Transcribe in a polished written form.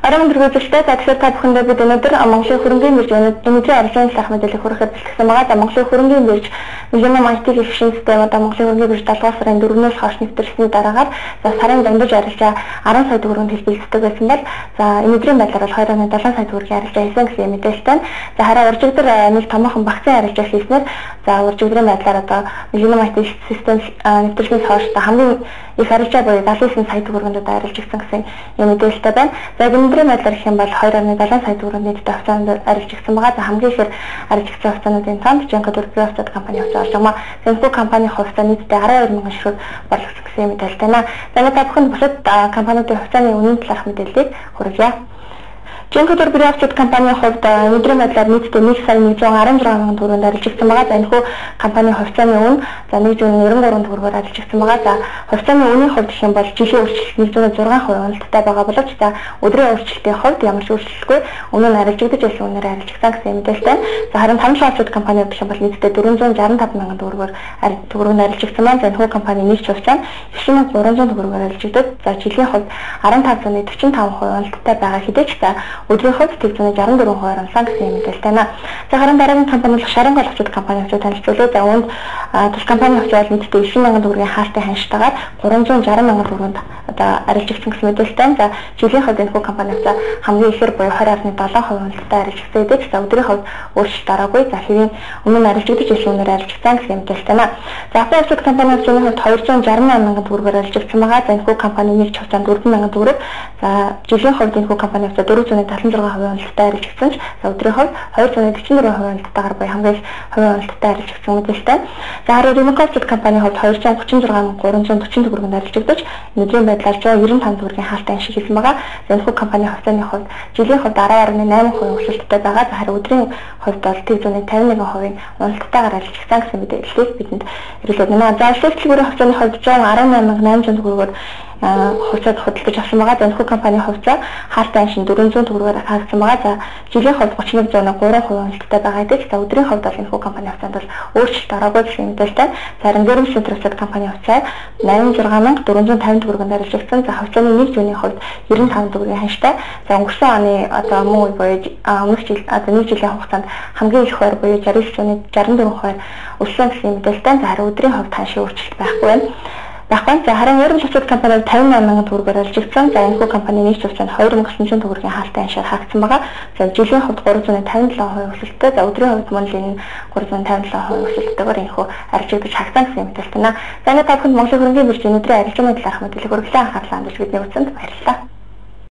Оройн мэндийг үзэлтэй. За тэгэхээр та бүхэндээ бид өнөөдөр Монголын хөрөнгийн бирж өнөөдрийн арилжааны талаарх мэдээлэл хүргэхэд бэлтгэсэн байгаа. За Монголын хөрөнгийн бирж Millennium IT гэх систем одоо Монголын хөрөнгийн бирж 7 сарын 4-өөс хойш нэвтэрсний дараагаар за сарын дундаж арилжаа 10 сая төгрөгөнд хэлбэлздэг байсан бол за өнөөдрийн байдлаар бол 2.7 сая төгрөгийн арилжаа хийсэн гэсэн мэдээлэлтэй. За харин уржигдар нэг томоохон багцын арилжаа хийснээр за уржигдрын байдлаар одоо Millennium IT систем нэвтэрснээс хойш хамгийн их арилжаа буюу 79 сая төгрөгөнд одоо арилжигдсан гэсэн юм мэдээлэлтэй байна. За өнөөдрийн байдлаар гэх юм бол 2.7 сая төгрөг нийтдээ хувьцаанд арилжигдсан байгаа. За хамгийн ихээр арилжигдсан хувьцаануудын тоонд Женко 4 хувьцаат компани хувьцаа орж байгаа. Зэнхүү компани хувьцаа нийтдээ 12 мянган ширхэг борлогдсон гэсэн мэдээлэлтэй байна. За та бүхэнд бусад компаниудын хувьцааны үнийн талаарх мэдээллийг хүргье. Женко 4 хувьцаат компанийн хувьд өнөөдрийн байдлаар нийтдээ 1 сая 116 мянган төгрөгөнд арилжигдсан байгаа. За энэхүү компанийн хувьцааны үн за 193 төгрөгөөр арилжигдсан байгаа. За хувьцааны үнийн хувьд гэх юм бол жилийн өөрчлөлт 106% уналттай байгаа боловч за өдрийн өөрчлөлтийн хувьд ямар ч өөрчлөлтгүй өмнө нь арилжигдаж байсан үнээр арилжигдсан гэсэн мэдээлэлтэй. За харин 5 хувьцаат компани гэх юм бол нийтдээ 465 мянган төгрөгөөр арилжигдсан байна. За энэхүү компани нэг хувьцаа нь 9300 төгрөгөөр арилжигдад за жилийн хувьд 15.45% уналттай байгаа хэдий ч за өдрийн хувьд 164% унсан гэсэн мэдээлэлтэй байна. За харин дараагийн компани бол Шарын гол хувьцаат компани хувьцаа танилцуулъя. За үүнд тус компани хувьцаа бол нийтдээ 9 мянган төгрөгийн хаалтын ханштайгаар 360 мянган төгрөгөнд одоо арилжигдсан гэсэн мэдээлэлтэй. За жилийн хувьд энэхүү компани хувьцаа хамгийн ихээр буюу 20.7% уналттай арилжигдсан хэдий ч за өдрийн хувьд өөрчлөлт ороогүй. За хэвийн өмнө нь арилжигдаж ирсэн үнээр арилжигдсан гэсэн мэдээлэлтэй байна. За Апple хувьцаат компани хувьцааны хувьд 268 мянган төгрөгөөр арилжигдсан байгаа. За энэхүү компани нэг хувьцаанд 4 мянган төгрөг. За жилийн хувьд энэхүү компани хувьцаа 476% уналттай арилжигдсан ч за өдрийн хувьд 244% уналттайгаар буюу хамгийн их хувийн уналттай арилжигдсан мэдээлэлтэй. За харин Remco компанийн хувьд 236,340 төгрөгөнд арилжигдаж өнөөдрийн байдлаар 195 төгрөгийн хаалттай ашиг хийсэн байгаа. За энэхүү компани хувьцааны хувьд жилийн хувьд 10.8% өсөлттэй байгаа. За харин өдрийн хувьд бол 151% уналттайгаар арилжигдсан гэсэн мэдээллийг бидэнд хэрэглээд байна. За улсын дэлгүүрийн хувьцааны хувьд 118,800 төгрөгөөр хувьцааг худалдаж авсан байгаа. За энэхүү компанийн хувьцаа хаалттай аншин 400 төгрөгөөр хаагдсан байгаа. За жилийн хувьд 31.3% уналттай байгаа гэдэг. За өдрийн хувьд бол энэхүү компани хувьцаанд бол өөрчлөлт ороогүй гэсэн мэдээлэлтэй. За харин Гэрм Центр хувьцаат компани хувьцаа 86,450 төгрөгөнд арилжигдсан. За хувьцааны нэг зүүнний хувьд 95 төгрөгийн ханштай. За өнгөрсөн оны одоо мөн буюу өмнөх жил одоо нэг жилийн хугацаанд хамгийн их хуваар буюу 69.64% өссөн гэсэн мэдээлэлтэй. За харин өдрийн хувьд ханшийн өөрчлөлт байхгүй байна. Байхгүй. За харин Ерөн хувьцаат компани 58 мянган төгрөгөөр арилжигдсан. За энэхүү компани нэг хувьцаа нь 2900 төгрөгийн хаалттай аншаар хаагдсан байгаа. За жилийн хувьд 357% өсөлттэй. За өдрийн хувьд мөн л энэ 357% өсөлттэйгээр энэхүү арилжигдаж хаагдсан гэсэн мэдээлэлтэй байна. За энэ та бүхэнд Монголын хөрөнгийн бирж өнөөдрийн арилжааны талаарх мэдээлэл хүргэлээ. Анхаарлаа хандуулж бидний үзсэнд баярлалаа.